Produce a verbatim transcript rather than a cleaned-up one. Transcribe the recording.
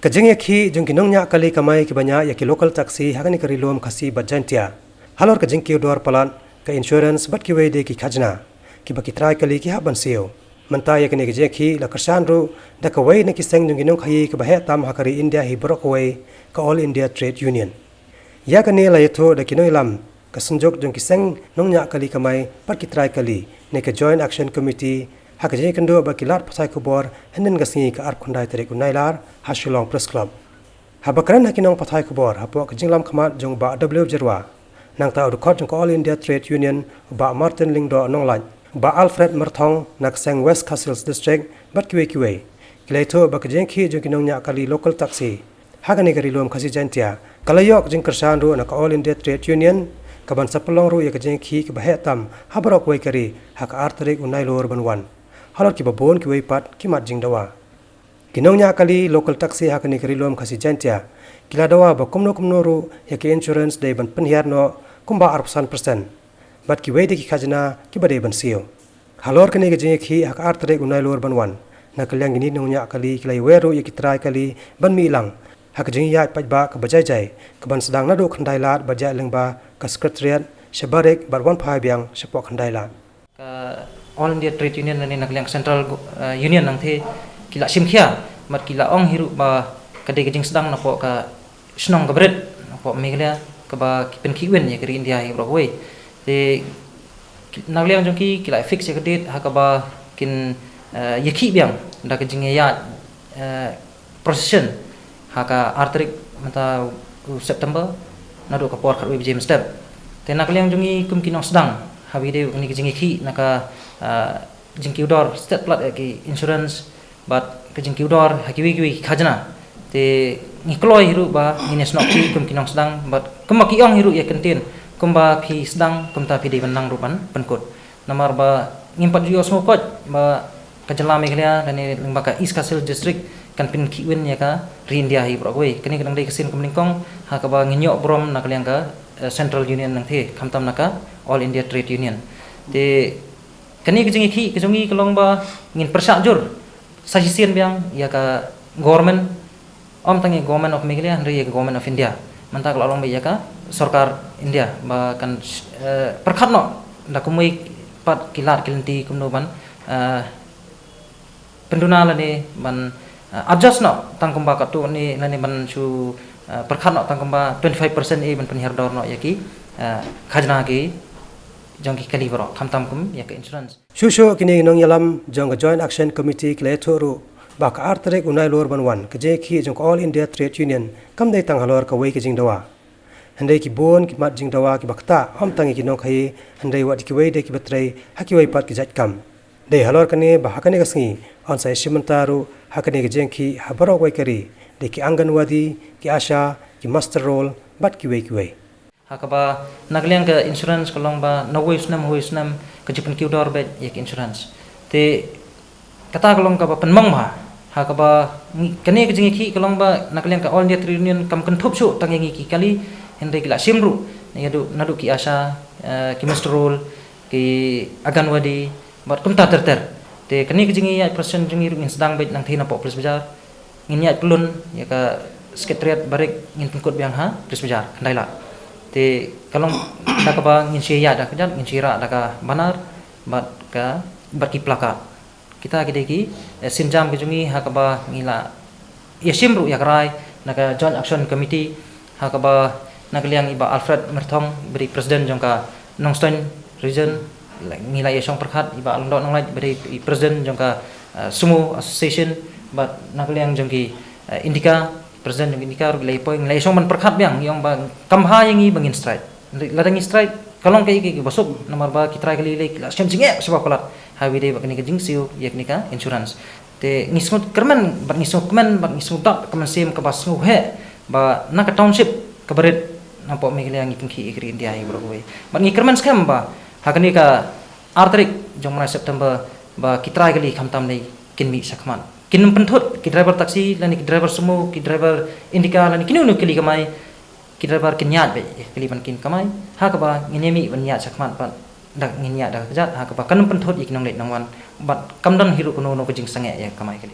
Ka jingïakhih jong ki nongñiah kali kamai kiba ñiah ïa ki local taxi ha kane ka Ri Lum Khasi bad Jaiñtia halor ka jingkiew dor palat, ka insurance bad kiwei de ki khajna kiba ki trai kali ki hap ban siew. Mynta ïa kane ka jingïakhih la kyrshan ruh da kawei na ki seng jong ki nongkhaïi kaba heh tam ha ka ri India hi baroh kawei, ka All India Trade Union. Ïa kane la ïathuh da ki nongïalam ka synjuk jong ki seng nongñiah kali kamai bad ki trai kali ne ka Joint Action Committee ha ka jingïakynduh bad ki lad pathai khubor hynnin ka sngi, ka arphew khyndai tarik u Nailar, ha Shillong Press Club. Haba kren ha ki nongpathai khubor hapoh ka jingïalam khmat jong u Bah W Jyrwa, nangta u dkhot jong ka All India Trade Union u Bah Martin Lyngdoh Nonglait, u Bah Alfred Myrthong na ka seng West Khasi Hills District bad kiwei kiwei, ki la ïathuh ba ka jingïakhih jong ki nongñiah kali local taxi ha kane ka Ri Lum Khasi Jaiñtia ka la ïoh ka jingkyrshan ruh na ka All India Trade Union, kaban sa pynlong ruh ïa ka jingïakhih kaba heh tam ha baroh kawei ka ri ha ka ar tarik u Nailur ban wan, halor kiba bun kiwei pat ki mat jingdawa. Ki nongñiah kali local taxi ha kane ka Ri Lum Khasi Jaiñtia ki la dawa ba kumno kumno ruh ïa ka insurance dei ban pynhiar noh kumba arphew san percent, bad kiwei de ki khajna kiba dei ban siew. Halor kane ka jingïakhih ha ka ar tarik u Nailur ban wan, na ka liang kine ki nongñiah kali ki la ïawer ruh ïa ki trai kali ban mih lang ha ka jingïaid paidbah kaba jai jai, kaban sdang naduh khyndai lad bad ïaid lyngba ka Secretariat sha Barik bad wan phai biang shapoh khyndai lad. Ka All India Trade Union lane na ka liang Central Go-, eh, Union Nangtei ki la shim khia bad ki la ong hi ruh ba ka dei ka jingsdang napoh ka shnong kaba rit napoh Meghalaya kaba ki pynkhih win ïa ka ri India hi baroh kawei. Te ki, na ka liang jong ki, ki la fix ïa ka date ha kaba kin, eh, ïakhih biang da ka jingïaid, eh, procession ha ka ar tarik mynta u September naduh ka por khatwei baje mynstep. Te na ka liang jong ngi kum ki nongsdang, haba ïadei bad kane ka jingïakhih na ka, ah, jingkiew dor stet palat ïa ki insurance bad ka jingkiew dor ha kiwei kiwei ki khajna, te ngi kloi hi ruh ba ngin ïasnoh kti kum ki nongsdang bad kumba ki ong hi ruh ïa ka ktien, kumba phi sdang kumta phi dei ban nang ruh ban pynkut. Namar ba ngim pat ju ïohsngew koit ba ka jylla Meghalaya lane lyngba ka East Khasi Hills District kan pynkhih win ïa ka ri India hi baroh kawei. Kane ka dang dei ka sien kaba nyngkong ha kaba ngin ïoh burom na ka liang ka, eh, Central Union Nangtei, khamtam na ka All India Trade Union. Te kane ka jingïakhih ka jong ngi ka long ba ngin pyrshah jur sa shisien biang ïa ka government, ym tang ïa ka Government of Meghalaya hynrei ïa ka Government of India. Mynta ka la long beit ïa ka sorkar India ba kan, eh, pyrkhat noh da kumwei pat ki lad ki lynti kumno ban, eh, pynduna lane ban, eh, adjust noh tang kumba katto ne lane ban shu, eh, pyrkhat noh tang kumba twenty-five percent ei ban pynhiar dor noh ïa ki, eh, khajna ki jong ki kali baroh, khamtam kum ïa ka insurance. Shuh shuh kine ki nongïalam jong ka Joint Action Committee ki la ïathuh ruh ba ka ar tarik u Nailur ban wan, ka jingïakhih jong ka All India Trade Union kam dei tang halor kawei ka jingdawa. Hynrei ki bun ki mat jingdawa kiba ktah, ym tang ïa ki nongkhaïi hynrei wat ïa kiwei de kiba trei ha kiwei pat ki jait kam. Dei halor kane ba ha kane ka sngi yn sa ïashim bynta ruh ha kane ka jingïakhih ha baroh kawei ka ri, dei ki Anganwadi, ki ASHA, ki muster roll bad kiwei kiwei. Ha kaba na ka liang ka insurance ka long ba na uwei u snem uwei u snem ka ju pynkiew dor beit ïa ka insurance. Te kata ka long kaba pynmong bha ha kaba ngi, kane ka jingïakhih ka long ba na ka liang ka All India Trade Union kam kynthup shuh tang ïa ngi ki kali, hynrei ki la shim ruh naduh, naduh ki ASHA, eh, ki muster roll, ki Anganwadi bad kumta ter ter. Te kane ka jingïaid procession jong ngi ruh ngin sdang beit Nangtei napoh Police Bazar. Ngin ïaid kyllon ïa ka Secretariat Barik, ngin pynkut biang ha Police Bazar, khyndai lad. Te ka long da kaba ngin shu ïaid da ka kjat, ngin shu rah da ka banner bad ka, bad ki placard. Kita ki dei ki, eh, sienjam ki jong ngi ha kaba ngi la ïashim ruh ïa ka rai na ka Joint Action Committee, ha kaba na ka liang i Bah Alfred Myrthong, i ba dei President jong ka Nongstoiñ Region, la, ngi la ïashong pyrkhat, i Bah Lyngdoh Nonglait, i ba dei i President jong ka, eh, Sumo Association, bad na ka liang jong ki, eh, INDICA, President jong ka INDICA ruh ki la ïapoi, ngi la ïashong ban pyrkhat biang, ngi ong ba kam bha ïa ngi ba ngin strike. Lada ngi strike ka long kaei kaei kaba suk, namar ba ki trai kali lei ki la shem jingeh shibun palat ha kaba ïadei bad kane ka jingsiew ïa kane ka insurance. Te ngi sngewkmen bad ngi sngewkmen bad ngi sngewdap ka mynsiem kaba sngewheh ba na ka township kaba rit napoh Meghalaya ngi pynkit ïa ka ri India hi baroh kawei. Bad ngi kyrmen skhem ba ha kane ka ar tarik jong u bnai September ba ki trai kali khamtam lei kin mih shakhmat. Kin ym pynthut, ki driver taxi lane ki driver sumo, ki driver INDICA lane kino kino ki kali kamai, ki driver kin ïaid beit ïa ka kali ban kin kamai, ha kaba ngin ïa mih ban ïaid shakhmat bad da ngin ïaid da ka kjat, ha kaba kan ym pynthut ïa ki nongleit nongwan bad kam don hi ruh kano kano ka jingsangeh ïa ka kamai kali.